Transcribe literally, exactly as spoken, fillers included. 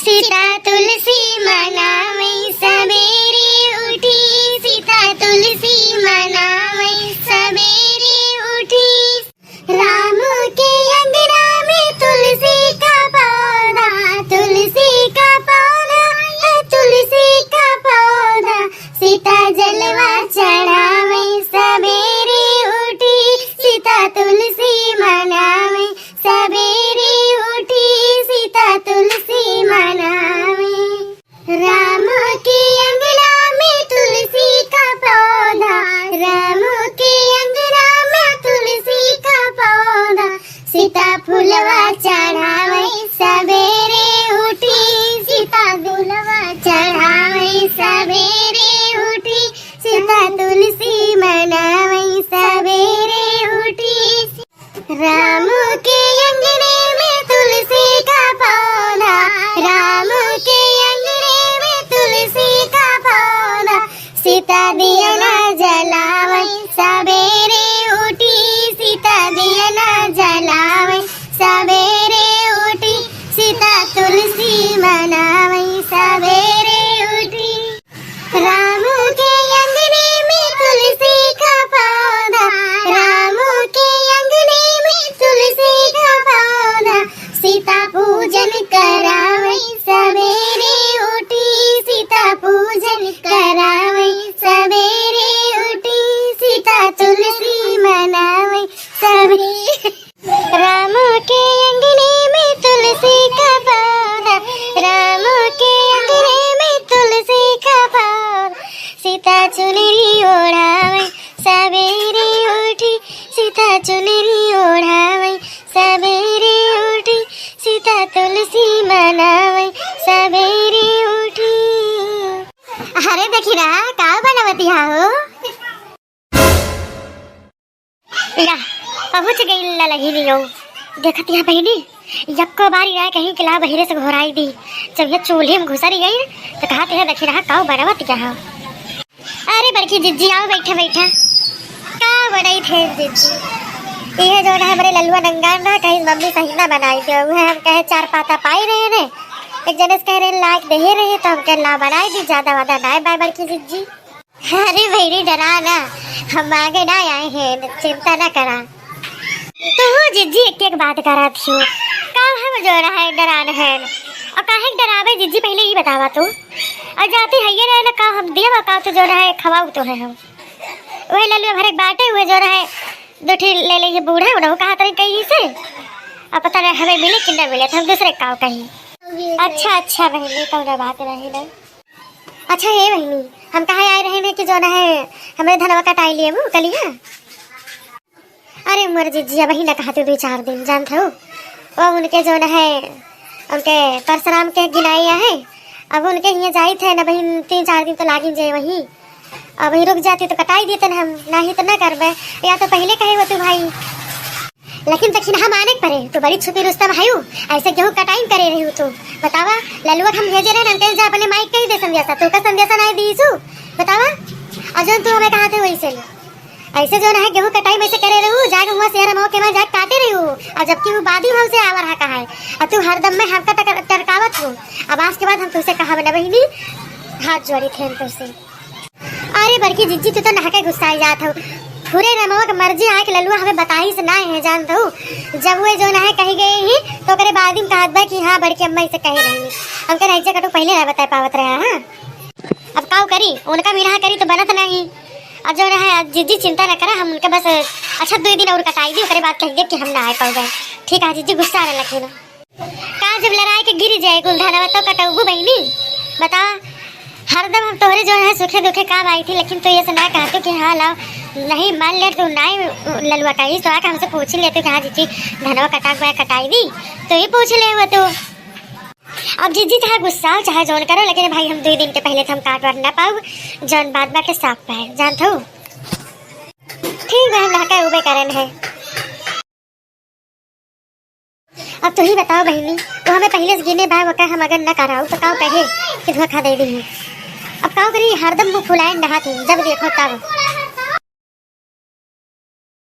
सीता तुलसी मनावै सबेरे उठी, सीता तुलसी मनावै सबेरे उठी। राम के अंगना में तुलसी का पौधा, तुलसी का पौधा, तुलसी का पौधा। सीता जलवा चढ़ावै सबेरे उठी, सीता तुलसी मनावै सबेरे उठी, सीता तुलसी मनावै। राम के अंगना में तुलसी का पौधा, राम के अंगना में तुलसी का पौधा। सीता फुलवा चढ़ावै सबेरे उठी, सीता फुलवा चढ़ावै सबेरे उठी, सीता तुलसी मनावै सबेरे उठी। राम के अंगने में तुलसी का पौधा, राम के अंगने में तुलसी का पौधा। सीता दिया ना जलावै सबेरे उठी, सीता दिया ना जलावै सबेरे उठी, सीता तुलसी मनावै सबेरे उठी। राम के अंगने में तुलसी का पौधा, राम के अंगने में तुलसी का पौधा। सीता पूजन करावै सबेरे उठी, सीता पूजन करावै सबेरे उठी, सीता तुलसी मनावै सबेरे। राम के अंगने में तुलसी का पौधा, राम के अंगने में तुलसी का पौधा। सीता चुनरी ओढ़ावै सबेरे उठी, सीता चुनरी ओढ़ावै सबेरे उठी, सीता तुलसी मनावै सबेरे उठी। अरे देखी ना, का बनावतिया हो? या, पहुँच गई ललहिनियो। देखत यहाँ बहिनी, यक्को बारी रहे कहीं के ला बहिरे से घोराई दी। जब ये चूल्हे में घुसरी गई, तो कहत है, "देखी रहा, काऊ बनावत यहाँ।" अरे बड़की जिज्जी, आओ, बैठा, बैठा। का बनाई थे जिज्जी? ये जो है, हमरे ललुआ नंगान रहा, कहीं मम्मी सही ना बनाई दे। वो है, हम कहे, चार पाता पाई रहे ने, एक जने से कह रहे, "लाग दे रहे," तो हम कहे, "ला बनाई दी, ज्यादा वादा ना है, बाय बड़की जिज्जी।" अरे बहिनी, डरा ना, हम मांगे ना आए हैं, चिंता ना करा। तू जिज्जी एक एक बात करत हो, का हम जो रहा है डरान है, और काहे के डरावे जिज्जी, पहले ई बतावा तू। और जाती है ये ना, का हम दिए बा, का तू जो रहा है खवाऊ तो है हम। वही ललुआ भरे के बाटे, वही जो रहा है दो ठी ले ले ये बूढ़ा, उन्हों कहा तरी कहीं से, अब पता नहीं हमें मिले कि ना मिले, तो हम दूसरे काव कहीं। अच्छा, अच्छा बहिनी, कौनो बात नहीं ना। अच्छा हे बहिनी, हम कहा आए रहे ने कि जो ना है, हमरे धनवा कटाई लिए वो कलिया। अरे मोर जिज्जी, अबही ना कहा तू दो चार दिन, जानत हो, वो उनके जो ना है, उनके परशुराम के गिनाई है। अब उनके हियाँ जाई थे ना बहिन, तीन चार दिन तो लागिन जाए वहीं। अब वहीं रुक जाती तो कटाई देते ना हम, नहीं तो ना करबे, या तो पहले कहे वो तू भाई। लेकिन दखिनहा माने के परे, तू बड़ी छुपी रुस्तम हयू, ऐसे गेहूं कटाई करे रही तू। बतावा, ललुआ के हम भेजे रहे, हम कहे जा अपने माई के कही दे संदेशा, तू का संदेशा नहीं दीसू? बतावा, और जौन तू हमें कहा थे वही से ले। ऐसे जो ना है गेहूं कटाई में से करे रहू, जाके हुआ शहर में के मैं जाके काटे रही हूँ, और जबकि वो बादी भाव से आवर हा कहा है, और तू हरदम में हमका टकर-, टरकावत हो। अब आज के बाद हम तुझसे कहा ना बहिनी, हाथ जोड़ी थे हम तुझसे। अरे बड़की जिज्जी, तू तो नहके गुस्साई जात हो। पूरे रमवा के मर्जी आए के ललुआ हमें बताई से ना है, जानत हो। जब वो जो ना है कही गई ही, तो ओकरे बाद ही कहत बा कि हाँ, बड़की अम्मा इसे कहे रही। हमके रईचा कटू पहले ना बताए पावत रहे, हाँ। अब काऊ करी, उनका मिनहा करी तो बनत नहीं। अब जो ना है, जिज्जी चिंता ना करा, हम उनके बस अच्छा दो दिन और कटाई दी, ओकरे बाद कह दे कि हम ना आए पाऊबे। ठीक है जिज्जी, गुस्सा ना लगे ना। का जब लड़ाई के गिर जाए कुल धनवा तो कटौबू बहिनी? बता, हरदम हम तोहरे जो है सुखे दुखे काम आई थी, लेकिन तू ये से ना कहते कि हाँ लाओ, नहीं मान ले तू ना ही ललुआ कही तो आके हमसे पूछ ले तू कि हाँ जिज्जी धनवा कटा हुआ है, कटाई दी, तो ये पूछ ले हुआ तू। अब जिज्जी चाहे गुस्सा हो चाहे जौन करो, लेकिन भाई हम दो दिन के पहले तो हम काट वाट ना पाऊ, जौन बात बाटे साफ पाए, जानत हो। ठीक है, हम नहका उबे करन है। अब तू ही बताओ बहिनी, वो हमें पहले से गिने बा, वका हम अगर न कराऊ तो काऊ कहे कि धोखा दे दी। अब काऊ करी, हरदम मुंह फुलाए नहा के, जब देखो तब।